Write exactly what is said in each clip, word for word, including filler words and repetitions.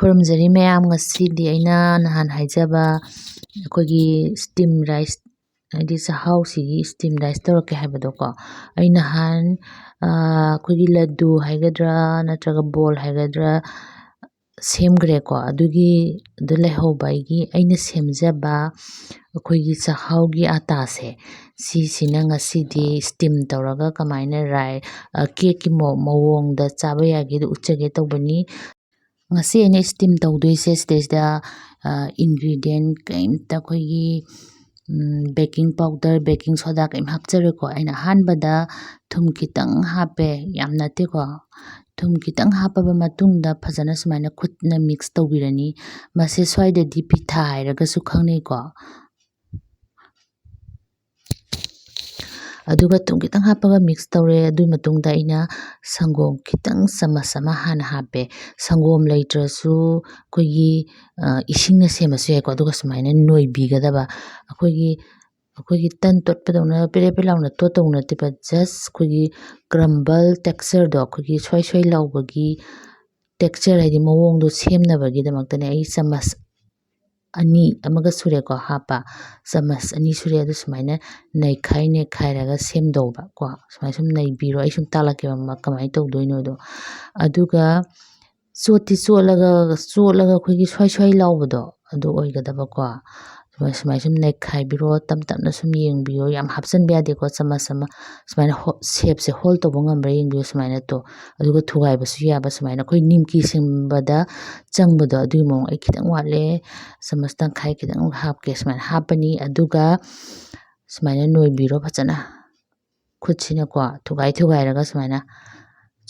ꯈꯨꯔꯨꯝꯖꯔꯤ ꯃꯌꯥꯝ꯫ ꯉꯁꯤꯗꯤ ꯑꯩꯅ ꯅꯍꯥꯟ ꯍꯥꯏꯖꯕ ꯑꯩꯈꯣꯏꯒꯤ steam rice, ꯍꯥꯏꯗꯤ ꯆꯥꯛꯍꯥꯎꯁꯤꯒꯤ steam rice ꯇꯧꯔꯛꯀꯦ ꯍꯥꯏꯕꯗꯣꯀꯣ, ꯑꯩ ꯅꯍꯥꯟ, ꯑ, ꯑꯩꯈꯣꯏꯒꯤ ꯂꯗꯨ ꯍꯥꯏꯒꯗ꯭ꯔꯥ ꯅꯠꯇ꯭ꯔꯒ ꯕꯣꯜ ꯍꯥꯏꯒꯗ꯭ꯔꯥ ꯁꯦꯝꯈ꯭ꯔꯦꯀꯣ꯫ ꯑꯗꯨꯒꯤ, ꯑꯗꯨ ꯂꯩꯍꯧꯕ ꯑꯩꯒꯤ, ꯑꯩꯅ ꯁꯦꯝꯖꯕ ꯑꯩꯈꯣꯏꯒꯤ ꯆꯥꯛꯍꯥꯎꯒꯤ ꯑꯥꯇꯥꯁꯦ, ꯁꯤꯁꯤꯅ ꯉꯁꯤꯗꯤ steam ꯇꯧꯔꯒ ꯀꯃꯥꯏꯅ ꯔꯥꯏ-, ꯑ, cakeꯀꯤ ꯃꯑꯣ-, ꯃꯑꯣꯡꯗ ꯆꯥꯕ ꯌꯥꯒꯦꯗꯣ ꯎꯠꯆꯒꯦ ꯇꯧꯕꯅꯤ꯫ ꯉꯁꯤ ꯑꯩꯅ steam ꯇꯧꯗꯣꯏꯁꯦ ꯁꯤꯗꯩꯁꯤꯗ, ꯑ, ingredient ꯀꯩꯝꯇ ꯑꯩꯈꯣꯏꯒꯤ, ꯎꯝ, baking powder, baking soda ꯀꯩꯝ ꯍꯥꯞꯆꯔꯣꯏꯀꯣ꯫ ꯑꯩꯅ ꯑꯍꯥꯟꯕꯗ ꯊꯨꯝ ꯈꯤꯇꯪ ꯍꯥꯞꯄꯦ, ꯌꯥꯝ ꯅꯠꯇꯦꯀꯣ꯫ ꯊꯨꯝ ꯈꯤꯇꯪ ꯍꯥꯞꯄꯕ ꯃꯇꯨꯡꯗ ꯐꯖꯅ ꯁꯨꯃꯥꯏꯅ ꯈꯨꯠꯅ mix ꯇꯧꯕꯤꯔꯅꯤ꯫ ꯃꯁꯤ ꯁ꯭ꯋꯥꯏꯗꯗꯤ ꯄꯤꯊꯥ ꯍꯥꯏꯔꯒꯁꯨ ꯈꯪꯅꯩꯀꯣ꯫ ꯑꯗꯨꯒ ꯊꯨꯝ ꯈꯤꯇꯪ ꯍꯥꯞꯄꯒ mix ꯇꯧꯔꯦ꯫ ꯑꯗꯨꯒꯤ ꯃꯇꯨꯡꯗ ꯑꯩꯅ ꯁꯪꯒꯣꯝ ꯈꯤꯇꯪ ꯆꯥꯃꯁ ꯑꯃ ꯍꯥꯟꯅ ꯍꯥꯞꯄꯦ꯫ ꯁꯪꯒꯣꯝ ꯂꯩꯇ꯭ꯔꯁꯨ ꯑꯩꯈꯣꯏꯒꯤ, ꯑ, ꯏꯁꯤꯡꯅ ꯁꯦꯝꯃꯁꯨ ꯌꯥꯏꯀꯣ꯫ ꯑꯗꯨꯒ ꯁꯨꯃꯥꯏꯅ ꯅꯣꯏꯕꯤꯒꯗꯕ꯫ ꯑꯩꯈꯣꯏꯒꯤ, ꯑꯩꯈꯣꯏꯒꯤ ꯇꯟ ꯇꯣꯠꯄꯗꯧꯅ ꯄꯦꯔꯦ ꯄꯦꯔꯦ ꯂꯥꯎꯅ ꯇꯣꯠꯇꯧ ꯅꯠꯇꯦꯕ, just ꯑꯩꯈꯣꯏꯒꯤ crumble textureꯗꯣ, ꯑꯩꯈꯣꯏꯒꯤ ꯁ꯭ꯋꯥꯏ ꯁ꯭ꯋꯥꯏ ꯂꯥꯎꯕꯒꯤ texture, ꯍꯥꯏꯗꯤ ꯃꯑꯣꯡꯗꯣ ꯁꯦꯝꯅꯕꯒꯤꯗꯃꯛꯇꯅꯦ ꯑꯩ ꯆꯥꯃꯁ ꯑꯅꯤ, ꯑꯃꯒ ꯁꯨꯔꯦꯀꯣ ꯍꯥꯞꯄ, ꯆꯥꯃꯁ ꯑꯅꯤ ꯁꯨꯔꯦ꯫ ꯑꯗꯨ ꯁꯨꯃꯥꯏꯅ ꯅꯩꯈꯥꯏ ꯅꯩꯈꯥꯏꯔꯒ ꯁꯦꯝꯗꯧꯕ ꯀꯣ꯫ ꯁꯨꯃꯥꯏꯅ ꯁꯨꯝ ꯅꯩꯕꯤꯔꯣ, ꯑꯩ ꯁꯨꯝ ꯇꯥꯛꯂꯛꯀꯦꯕ ꯃ-, ꯀꯃꯥꯏꯅ ꯇꯧꯗꯣꯏꯅꯣꯗꯣ꯫ ꯑꯗꯨꯒ ꯆꯣꯠꯇꯤ ꯆꯣꯠꯂꯒ, ꯆꯣꯠꯂꯒ ꯑꯩꯈꯣꯏꯒꯤ ꯁ꯭ꯋꯥꯏ ꯁ꯭ꯋꯥꯏ ꯂꯥꯎꯕꯗꯣ ꯑꯗꯨ ꯑꯣꯏꯒꯗꯕꯀꯣ꯫ ꯁꯨꯃꯥꯏ, ꯁꯨꯃꯥꯏ ꯁꯨꯝ ꯅꯩꯈꯥꯏꯕꯤꯔꯣ, ꯇꯞ ꯇꯞꯅ ꯁꯨꯝ ꯌꯦꯡꯕꯤꯌꯣ, ꯌꯥꯝ ꯍꯥꯞꯆꯤꯟꯕ ꯌꯥꯗꯦꯀꯣ꯫ ꯆꯥꯃꯁ ꯑꯃ ꯁꯨꯃꯥꯏꯅ ꯍꯣ-, shapeꯁꯦ hold ꯇꯧꯕ ꯉꯝꯕ꯭ꯔꯥ ꯌꯦꯡꯕꯤꯌꯣ ꯁꯨꯃꯥꯏꯅ ꯇꯣ꯫ ꯑꯗꯨꯒ ꯊꯨꯒꯥꯏꯕꯁꯨ ꯌꯥꯕ, ꯁꯨꯃꯥꯏꯅ ꯑꯩꯈꯣꯏ ꯅꯤꯝꯀꯤ ꯁꯦꯝꯕꯗ ꯆꯪꯕꯗꯣ ꯑꯗꯨꯒꯤ ꯃꯑꯣꯡ꯫ ꯑꯩ ꯈꯤꯇꯪ ꯋꯥꯠꯂꯦ, ꯆꯥꯃꯁ ꯇꯪꯈꯥꯏ ꯈꯤꯇꯪ ꯍꯥꯞꯀꯦ꯫ ꯁꯨꯃꯥꯏꯅ ꯍꯥꯞꯄꯅꯤ꯫ ꯑꯗꯨꯒ ꯁꯨꯃꯥꯏꯅ ꯅꯣꯏꯕꯤꯔꯣ ꯐꯖꯅ꯫ ꯈꯨꯠꯁꯤꯅꯀꯣ ꯊꯨꯒꯥꯏ ꯊꯨꯒꯥꯏꯔꯒ ꯁꯨꯃꯥꯏꯅ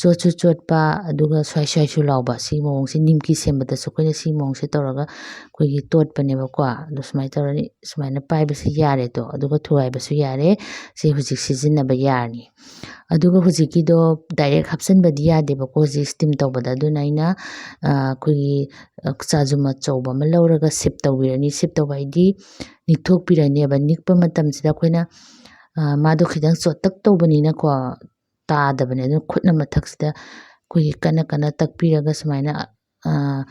ꯆꯣꯠꯁꯨ ꯆꯣꯠꯄ, ꯑꯗꯨꯒ ꯁ꯭ꯋꯥꯏ ꯁ꯭ꯋꯥꯏꯁꯨ ꯂꯥꯎꯕ꯫ ꯁꯤ ꯃꯑꯣꯡꯁꯤ ꯅꯤꯝꯀꯤ ꯁꯦꯝꯕꯗꯁꯨ ꯑꯩꯈꯣꯏꯅ ꯁꯤ ꯃꯑꯣꯡꯁꯦ ꯇꯧꯔꯒ ꯑꯩꯈꯣꯏꯒꯤ ꯇꯣꯠꯄꯅꯦꯕꯀꯣ꯫ ꯑꯗꯨ ꯁꯨꯃꯥꯏꯅ ꯇꯧꯔꯅꯤ, ꯁꯨꯃꯥꯏꯅ ꯄꯥꯏꯕꯁꯤ ꯌꯥꯔꯦꯗꯣ, ꯑꯗꯨꯒ ꯊꯨꯒꯥꯏꯕꯁꯨ ꯌꯥꯔꯦ꯫ ꯁꯤ ꯍꯧꯖꯤꯛ ꯁꯤꯖꯤꯟꯅꯕ ꯌꯥꯔꯅꯤ꯫ ꯑꯗꯨꯒ ꯍꯧꯖꯤꯛꯀꯤꯗꯣ direct ꯍꯥꯞꯆꯤꯟꯕꯗꯤ ꯌꯥꯗꯦꯕꯀꯣ, ꯍꯧꯖꯤꯛ steam ꯇꯧꯕꯗ꯫ ꯑꯗꯨꯅ ꯑꯩꯅ, ꯑ, ꯑꯩꯈꯣꯏꯒꯤ, ꯑ, ꯆꯥꯖꯨꯝ ꯑꯆꯧꯕ ꯑꯃ ꯂꯧꯔꯒ sieve ꯇꯧꯕꯤꯔꯅꯤ꯫ Sieve ꯇꯧꯕ ꯍꯥꯏꯗꯤ ꯅꯤꯛꯊꯣꯛꯄꯤꯔꯅꯦꯕ꯫ ꯅꯤꯛꯄ ꯃꯇꯝꯁꯤꯗ ꯑꯩꯈꯣꯏꯅ, ꯑ, ꯃꯥꯗꯣ ꯈꯤꯇꯪ ꯆꯣꯠꯇꯛ ꯇꯧꯕꯅꯤꯅꯀꯣ, ꯇꯥꯗꯕꯅꯦ꯫ ꯑꯗꯨꯅ ꯈꯨꯠꯅ ꯃꯊꯛꯁꯤꯗ ꯑꯩꯈꯣꯏꯒꯤ ꯀꯟꯅ ꯀꯟꯅ ꯇꯛꯄꯤꯔꯒ ꯁꯨꯃꯥꯏꯅ, ꯑ,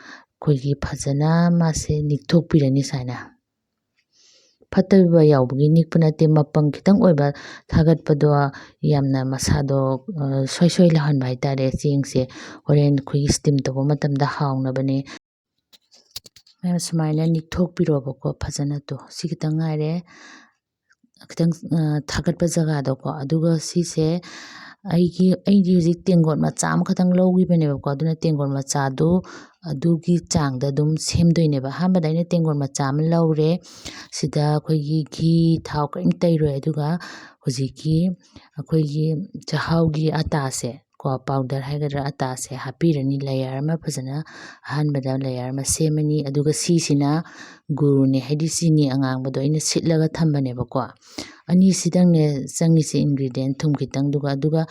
ꯑꯩꯈꯣꯏꯒꯤ ꯐꯖꯅ ꯃꯥꯁꯦ ꯅꯤꯛꯊꯣꯛꯄꯤꯔꯅꯤ ꯁꯨꯃꯥꯏꯅ꯫ ꯐꯠꯇꯕ ꯌꯥꯎꯕꯒꯤ ꯅꯤꯛꯄ ꯅꯠꯇꯦ, ꯃꯄꯪ ꯈꯤꯇꯪ ꯑꯣꯏꯕ ꯊꯥꯒꯠꯄꯗꯣ ꯌꯥꯝꯅ ꯃꯁꯥꯗꯣ, ꯑ, ꯁꯣꯏ ꯁꯣꯏ ꯂꯥꯎꯍꯟꯕ ꯍꯥꯏꯇꯥꯔꯦ꯫ ꯆꯦꯡꯁꯦ ꯍꯣꯔꯦꯟ ꯑꯩꯈꯣꯏꯒꯤ steam ꯇꯧꯕ ꯃꯇꯝꯗ ꯍꯥꯎꯅꯕꯅꯦ꯫ ꯃꯌꯥꯝ ꯁꯨꯃꯥꯏꯅ ꯅꯤꯛꯊꯣꯛꯄꯤꯔꯣꯕꯀꯣ ꯐꯖꯅ꯫ ꯇꯣ, ꯁꯤ ꯈꯤꯇꯪ ꯉꯥꯏꯔꯦ꯫ ꯈꯤꯇꯪ, ꯑ, ꯊꯥꯒꯠꯄ ꯖꯒꯥꯗꯣꯀꯣ꯫ ꯑꯗꯨꯒ ꯁꯤꯁꯦ ꯑꯩꯒꯤ, ꯑꯩꯗꯤ ꯍꯧꯖꯤꯛ ꯇꯦꯡꯀꯣꯠ ꯃꯆꯥ ꯑꯃꯈꯛꯇꯪ ꯂꯧꯈꯤꯕꯅꯦꯕꯀꯣ꯫ ꯑꯗꯨꯅ ꯇꯦꯡꯀꯣꯠ ꯃꯆꯥꯗꯨ ꯑꯗꯨꯒꯤ ꯆꯥꯡꯗ ꯑꯗꯨꯝ ꯁꯦꯝꯗꯣꯏꯅꯦꯕ꯫ ꯑꯍꯥꯟꯕꯗ ꯑꯩꯅ ꯇꯦꯡꯀꯣꯠ ꯃꯆꯥ ꯑꯃ ꯂꯧꯔꯦ꯫ ꯁꯤꯗ ꯑꯩꯈꯣꯏꯒꯤ ꯘꯤ, ꯊꯥꯎ ꯀꯔꯤꯝ ꯇꯩꯔꯣꯏ꯫ ꯑꯗꯨꯒ ꯍꯧꯖꯤꯛꯀꯤ ꯑꯩꯈꯣꯏꯒꯤ ꯆꯥꯛꯍꯥꯎꯒꯤ ꯑꯇꯥꯁꯦ ꯀꯣ, powder ꯍꯥꯏꯒꯗ꯭ꯔꯥ, ꯑꯇꯥꯁꯦ ꯍꯥꯞꯄꯤꯔꯅꯤ꯫ Layer ꯑꯃ ꯐꯖꯅ, ꯑꯍꯥꯟꯕꯗ layer ꯑꯃ ꯁꯦꯝꯃꯅꯤ꯫ ꯑꯗꯨꯒ ꯁꯤꯁꯤꯅ ꯒꯨꯔꯅꯦ, ꯍꯥꯏꯗꯤ ꯆꯤꯅꯤ ꯑꯉꯥꯡꯕꯗꯣ ꯑꯩꯅ ꯁꯤꯠꯂꯒ ꯊꯝꯕꯅꯦꯕꯀꯣ꯫ ꯑꯅꯤꯁꯤꯗꯪꯅꯦ ꯆꯪꯉꯤꯁꯦ ingredient, ꯊꯨꯝ ꯈꯤꯇꯪꯗꯨꯒ, ꯑꯗꯨꯒ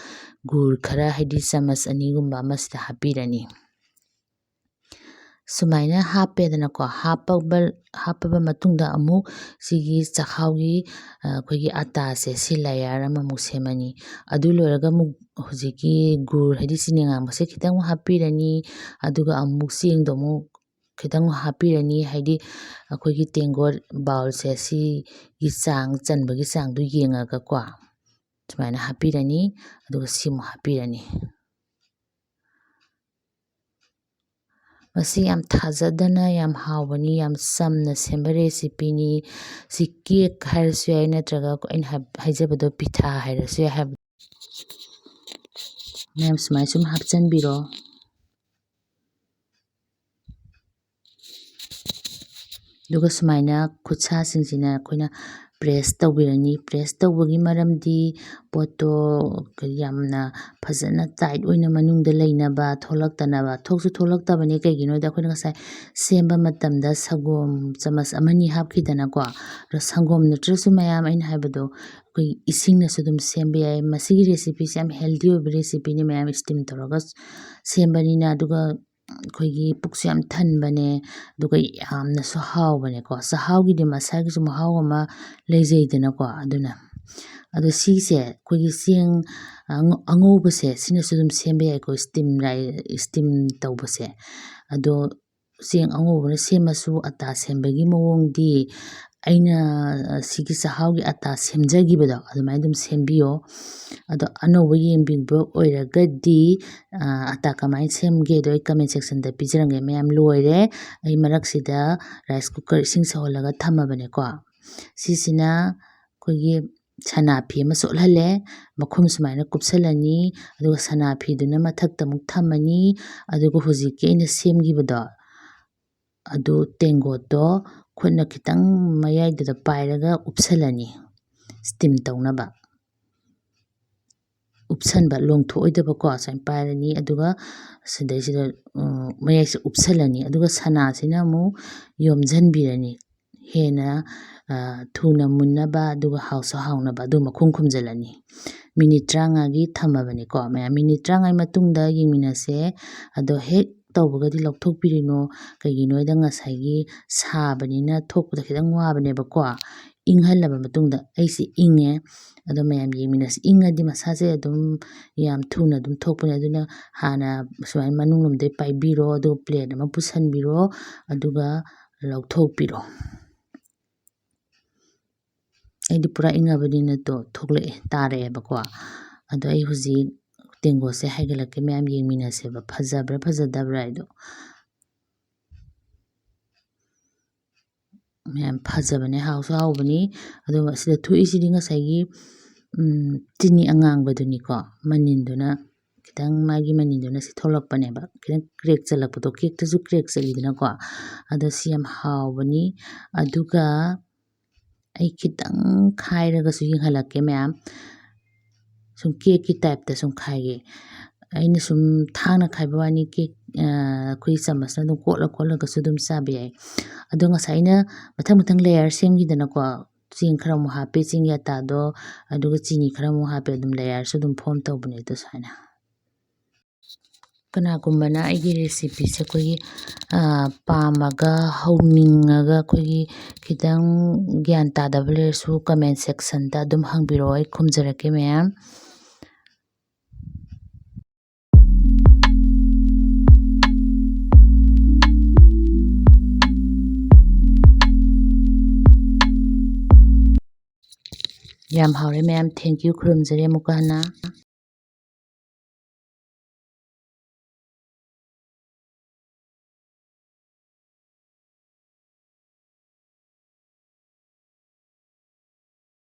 ꯒꯨꯔ ꯈꯔ, ꯍꯥꯏꯗꯤ ꯆꯥꯃꯁ ꯑꯅꯤꯒꯨꯝꯕ ꯑꯃ ꯁꯤꯗ ꯍꯥꯞꯄꯤꯔꯅꯤ꯫ ꯁꯨꯃꯥꯏꯅ ꯍꯥꯞꯄꯦꯗꯅꯀꯣ꯫ ꯍꯥꯞꯄꯕ, ꯍꯥꯞꯄꯕ ꯃꯇꯨꯡꯗ ꯑꯃꯨꯛ ꯁꯤꯒꯤ ꯆꯥꯛꯍꯥꯎꯒꯤ, ꯑ, ꯑꯩꯈꯣꯏꯒꯤ ꯑꯇꯥꯁꯦ ꯁꯤ layer ꯑꯃꯃꯨꯛ ꯁꯦꯝꯃꯅꯤ꯫ ꯑꯗꯨ ꯂꯣꯏꯔꯒ ꯑꯃꯨꯛ ꯍꯧꯖꯤꯛꯀꯤ ꯒꯨꯔ, ꯍꯥꯏꯗꯤ ꯆꯤꯅꯤ ꯑꯉꯥꯡꯕꯁꯦ ꯈꯤꯇꯪ ꯑꯃꯨꯛ ꯍꯥꯞꯄꯤꯔꯅꯤ꯫ ꯑꯗꯨꯒ ꯑꯃꯨꯛ ꯆꯦꯡꯗꯣ ꯑꯃꯨꯛ ꯈꯤꯇꯪ ꯍꯥꯞꯄꯤꯔꯅꯤ꯫ ꯍꯥꯏꯗꯤ ꯑꯩꯈꯣꯏꯒꯤ ꯇꯦꯡꯀꯣꯠ, bowlꯁꯦ ꯁꯤꯒꯤ ꯆꯥꯡ ꯆꯟꯕꯒꯤ ꯆꯥꯡꯗꯣ ꯌꯦꯡꯉꯒꯀꯣ ꯁꯨꯃꯥꯏꯅ ꯍꯥꯞꯄꯤꯔꯅꯤ꯫ ꯑꯗꯨꯒ ꯁꯤꯃꯨꯛ ꯍꯥꯞꯄꯤꯔꯅꯤ꯫ ꯃꯁꯤ ꯌꯥꯝ ꯊꯥꯖꯗꯅ ꯌꯥꯝ ꯍꯥꯎꯕꯅꯤ, ꯌꯥꯝ ꯆꯝꯅ ꯁꯦꯝꯕ recipeꯅꯤ꯫ ꯁꯤ cake ꯍꯥꯏꯔꯁꯨ ꯌꯥꯏ, ꯅꯠꯇ꯭ꯔꯒ ꯑꯩꯅ ꯍꯥꯏ-, ꯍꯥꯏꯖꯕꯗꯣ ꯄꯤꯊꯥ ꯍꯥꯏꯔꯁꯨ ꯌꯥꯏ ꯍꯥꯏꯕ꯫ ꯃꯌꯥꯝ ꯁꯨꯃꯥꯏꯅ ꯁꯨꯝ ꯍꯥꯞꯆꯤꯟꯕꯤꯔꯣ꯫ ꯑꯗꯨꯒ ꯁꯨꯃꯥꯏꯅ ꯈꯨꯠꯁꯥꯁꯤꯡꯁꯤꯅ ꯑꯩꯈꯣꯏꯅ press ꯇꯧꯕꯤꯔꯅꯤ꯫ Press ꯇꯧꯕꯒꯤ ꯃꯔꯝꯗꯤ ꯄꯣꯠꯇꯣ ꯌꯥꯝꯅ ꯐꯖꯅ tight ꯑꯣꯏꯅ ꯃꯅꯨꯡꯗ ꯂꯩꯅꯕ, ꯊꯣꯛꯂꯛꯇꯅꯕ꯫ ꯊꯣꯛꯁꯨ ꯊꯣꯛꯂꯛꯇꯕꯅꯤ, ꯀꯩꯒꯤꯅꯣꯗ ꯑꯩꯈꯣꯏꯅ ꯉꯁꯥꯏ ꯁꯦꯝꯕ ꯃꯇꯝꯗ ꯁꯪꯒꯣꯝ ꯆꯥꯃꯁ ꯑꯃꯅꯤ ꯍꯥꯞꯈꯤꯗꯅꯀꯣ꯫ ꯑꯗꯣ ꯁꯪꯒꯣꯝ ꯅꯠꯇ꯭ꯔꯁꯨ ꯃꯌꯥꯝ ꯑꯩꯅ ꯍꯥꯏꯕꯗꯣ ꯑꯩꯈꯣꯏ ꯏꯁꯤꯡꯅꯁꯨ ꯑꯗꯨꯝ ꯁꯦꯝꯕ ꯌꯥꯏ꯫ ꯃꯁꯤꯒꯤ recipeꯁꯦ ꯌꯥꯝ healthy ꯑꯣꯏꯕ recipeꯅꯤ, ꯃꯌꯥꯝ steam ꯇꯧꯔꯒ ꯁꯦꯝꯕꯅꯤꯅ꯫ ꯑꯗꯨꯒ ꯑꯩꯈꯣꯏꯒꯤ ꯄꯨꯛꯁꯨ ꯌꯥꯝ ꯊꯟꯕꯅꯦ, ꯑꯗꯨꯒ ꯌꯥꯝꯅꯁꯨ ꯍꯥꯎꯕꯅꯦꯀꯣ꯫ ꯆꯥꯛꯍꯥꯎꯒꯤꯗꯤ ꯃꯁꯥꯒꯤꯁꯨ ꯃꯍꯥꯎ ꯑꯃ ꯂꯩꯖꯩꯗꯅꯀꯣ꯫ ꯑꯗꯨꯅ, ꯑꯗꯣ ꯁꯤꯁꯦ ꯑꯩꯈꯣꯏꯒꯤ ꯆꯦꯡ ꯑꯉꯧ-, ꯑꯉꯧꯕꯁꯦ ꯁꯤꯅꯁꯨ ꯑꯗꯨꯝ ꯁꯦꯝꯕ ꯌꯥꯏꯀꯣ, steam ꯔꯥꯏ-, steam ꯇꯧꯕꯁꯦ꯫ ꯑꯗꯣ ꯆꯦꯡ ꯑꯉꯧꯕꯅ ꯁꯦꯝꯃꯁꯨ ꯑꯇꯥ ꯁꯦꯝꯕꯒꯤ ꯃꯑꯣꯡꯗꯤ ꯑꯩꯅ ꯁꯤꯒꯤ ꯆꯥꯛꯍꯥꯎꯒꯤ ꯑꯇꯥ ꯁꯦꯝꯖꯈꯤꯕꯗꯣ ꯑꯗꯨꯃꯥꯏꯅ ꯑꯗꯨꯝ ꯁꯦꯝꯕꯤꯌꯣ꯫ ꯑꯗꯣ ꯑꯅꯧꯕ ꯌꯦꯡꯕꯤꯕ ꯑꯣꯏꯔꯒꯗꯤ ꯑꯇꯥ ꯀꯃꯥꯏꯅ ꯁꯦꯝꯒꯦꯗꯣ ꯑꯩ comment sectionꯗ ꯄꯤꯖꯔꯝꯒꯦ꯫ ꯃꯌꯥꯝ, ꯂꯣꯏꯔꯦ꯫ ꯑꯩ ꯃꯔꯛꯁꯤꯗ rice cooker ꯏꯁꯤꯡ ꯁꯧꯍꯜꯂꯒ ꯊꯝꯃꯕꯅꯦꯀꯣ꯫ ꯁꯤꯁꯤꯅ ꯑꯩꯈꯣꯏꯒꯤ ꯁꯅꯥ ꯐꯤ ꯑꯃ ꯆꯣꯠꯍꯜꯂꯦ꯫ ꯃꯈꯨꯝ ꯁꯨꯃꯥꯏꯅ ꯀꯨꯞꯁꯜꯂꯅꯤ꯫ ꯑꯗꯨꯒ ꯁꯅꯥ ꯐꯤꯗꯨꯅ ꯃꯊꯛꯇ ꯑꯃꯨꯛ ꯊꯝꯃꯅꯤ꯫ ꯑꯗꯨꯒ ꯍꯧꯖꯤꯛꯀꯤ ꯑꯩꯅ ꯁꯦꯝꯈꯤꯕꯗꯣ ꯑꯗꯨ ꯇꯦꯡꯀꯣꯠꯇꯣ ꯈꯨꯠꯅ ꯈꯤꯇꯪ ꯃꯌꯥꯏꯗꯨꯗ ꯄꯥꯏꯔꯒ ꯎꯞꯁꯜꯂꯅꯤ, steam ꯇꯧꯅꯕ꯫ ꯎꯞꯁꯟꯕ, ꯂꯣꯡꯊꯣꯛꯑꯣꯏꯗꯕꯀꯣ, ꯁꯨꯃꯥꯏꯅ ꯄꯥꯏꯔꯅꯤ꯫ ꯑꯗꯨꯒ ꯁꯤꯗꯩꯁꯤꯗ, ꯎꯝ, ꯃꯌꯥꯏꯁꯦ ꯎꯞꯁꯜꯂꯅꯤ꯫ ꯑꯗꯨꯒ ꯁꯅꯥꯁꯤꯅ ꯑꯃꯨꯛ ꯌꯣꯝꯁꯤꯟꯕꯤꯔꯅꯤ꯫ ꯍꯦꯟꯅ, ꯑ, ꯊꯨꯅ ꯃꯨꯟꯅꯕ, ꯑꯗꯨꯒ ꯍꯥꯎꯁꯨ ꯍꯥꯎꯅꯕ, ꯑꯗꯨ ꯃꯈꯨꯝ ꯈꯨꯝꯖꯤꯜꯂꯅꯤ꯫ Minute ꯇꯔꯥꯃꯉꯥꯒꯤ ꯊꯝꯃꯕꯅꯤꯀꯣ, ꯃꯌꯥꯝ꯫ Minute ꯇꯔꯥꯃꯉꯥꯒꯤ ꯃꯇꯨꯡꯗ ꯌꯦꯡꯃꯤꯟꯅꯁꯦ꯫ ꯑꯗꯣ ꯍꯦꯛ ꯇꯧꯕꯒꯗꯤ ꯂꯧꯊꯣꯛꯄꯤꯔꯨꯅꯨ꯫ ꯀꯩꯒꯤꯅꯣ ꯍꯥꯏꯗ ꯉꯁꯥꯏꯒꯤ ꯁꯥꯕꯅꯤꯅ ꯊꯣꯛꯄꯗ ꯈꯤꯇꯪ ꯋꯥꯕꯅꯦꯕꯀꯣ꯫ ꯏꯪꯍꯜꯂꯕ ꯃꯇꯨꯡꯗ ꯑꯩꯁꯦ ꯏꯪꯉꯦ꯫ ꯑꯗꯣ ꯃꯌꯥꯝ ꯌꯦꯡꯃꯤꯟꯅꯁꯤ꯫ ꯏꯪꯉꯗꯤ ꯃꯁꯥꯁꯦ ꯑꯗꯨꯝ ꯌꯥꯝ ꯊꯨꯅ ꯑꯗꯨꯝ ꯊꯣꯛꯄꯅꯦ꯫ ꯑꯗꯨꯅ ꯍꯥꯟꯅ ꯁꯨꯃꯥꯏꯅ ꯃꯅꯨꯡ ꯂꯣꯝꯗꯩ ꯄꯥꯏꯕꯤꯔꯣ, ꯑꯗꯨꯒ plate ꯑꯃ ꯄꯨꯁꯟꯕꯤꯔꯣ, ꯑꯗꯨꯒ ꯂꯧꯊꯣꯛꯄꯤꯔꯣ꯫ ꯑꯩꯗꯤ ꯄꯨꯔꯥ ꯏꯪꯉꯕꯅꯤꯅ ꯇꯣ, ꯊꯣꯛꯂꯛꯑꯦ, ꯇꯥꯔꯛꯑꯦꯕꯀꯣ꯫ ꯑꯗꯣ ꯑꯩ ꯍꯧꯖꯤꯛ ꯇꯦꯡꯀꯣꯠꯁꯦ ꯍꯥꯏꯒꯠꯂꯛꯀꯦ, ꯃꯌꯥꯝ ꯌꯦꯡꯃꯤꯟꯅꯁꯦꯕ, ꯐꯖꯕ꯭ꯔꯥ ꯐꯖꯗꯕ꯭ꯔꯥ ꯍꯥꯏꯗꯣ꯫ ꯃꯌꯥꯝ, ꯐꯖꯕꯅꯦ, ꯍꯥꯎꯁꯨ ꯍꯥꯎꯕꯅꯤ꯫ ꯑꯗꯨꯒ ꯁꯤꯗ ꯊꯣꯛꯏꯁꯤꯗꯤ ꯉꯁꯥꯏꯒꯤ, ꯎꯝ, ꯆꯤꯅꯤ ꯑꯉꯥꯡꯕꯗꯨꯅꯤꯀꯣ, ꯃꯅꯤꯟꯗꯨꯅ, ꯈꯤꯇꯪ ꯃꯥꯒꯤ ꯃꯅꯤꯟꯗꯨꯅ ꯁꯤ ꯊꯣꯛꯂꯛꯄꯅꯦꯕ, ꯈꯤꯇꯪ crack ꯆꯠꯂꯛꯄꯗꯣ, cakeꯇꯁꯨ crack ꯆꯠꯂꯤꯗꯅꯀꯣ꯫ ꯑꯗꯣ ꯁꯤ ꯌꯥꯝ ꯍꯥꯎꯕꯅꯤ꯫ ꯑꯗꯨꯒ ꯑꯩ ꯈꯤꯇꯪ ꯈꯥꯏꯔꯒꯁꯨ ꯌꯦꯡꯍꯜꯂꯛꯀꯦ ꯃꯌꯥꯝ꯫ ꯁꯨꯝ cakeꯀꯤ typeꯇ ꯁꯨꯝ ꯈꯥꯏꯒꯦ꯫ ꯑꯩꯅ ꯁꯨꯝ ꯊꯥꯡꯅ ꯈꯥꯏꯕ ꯋꯥꯅꯤ, cake, ꯑ, ꯑꯩꯈꯣꯏ ꯆꯥꯃꯁꯅ ꯑꯗꯨꯝ ꯀꯣꯠꯂ ꯀꯣꯠꯂꯒꯁꯨ ꯑꯗꯨꯝ ꯆꯥꯕ ꯌꯥꯏ꯫ ꯑꯗꯣ ꯉꯁꯥꯏ ꯑꯩꯅ ꯃꯊꯪ ꯃꯊꯪ layer ꯁꯦꯝꯈꯤꯗꯅꯀꯣ, ꯆꯦꯡ ꯈꯔ ꯑꯃꯨꯛ ꯍꯥꯞꯄꯦ, ꯆꯦꯡꯒꯤ ꯑꯇꯥꯗꯣ, ꯑꯗꯨꯒ ꯆꯤꯅꯤ ꯈꯔ ꯑꯃꯨꯛ ꯍꯥꯞꯄꯦ, ꯑꯗꯨꯝ layerꯁꯨ ꯑꯗꯨꯝ form ꯇꯧꯕꯅꯦ ꯑꯗꯣ ꯁꯨꯃꯥꯏꯅ꯫ ꯀꯅꯥꯒꯨꯝꯕꯅ ꯑꯩꯒꯤ recipeꯁꯦ ꯑꯩꯈꯣꯏꯒꯤ, ꯑ, ꯄꯥꯝꯃꯒ, ꯍꯧꯅꯤꯡꯉꯒ, ꯑꯩꯈꯣꯏꯒꯤ ꯈꯤꯇꯪ ꯒ꯭ꯌꯥꯟ ꯇꯥꯗꯕ ꯂꯩꯔꯁꯨ comment sectionꯗ ꯑꯗꯨꯝ ꯍꯪꯕꯤꯔꯛꯑꯣ, ꯑꯩ ꯈꯨꯝꯖꯔꯛꯀꯦ ꯃꯌꯥꯝ꯫ ꯌꯥꯝ ꯍꯥꯎꯔꯦ ꯃꯌꯥꯝ, thank you, ꯈꯨꯔꯨꯝꯖꯔꯤ ꯑꯃꯨꯛꯀ ꯍꯟꯅ꯫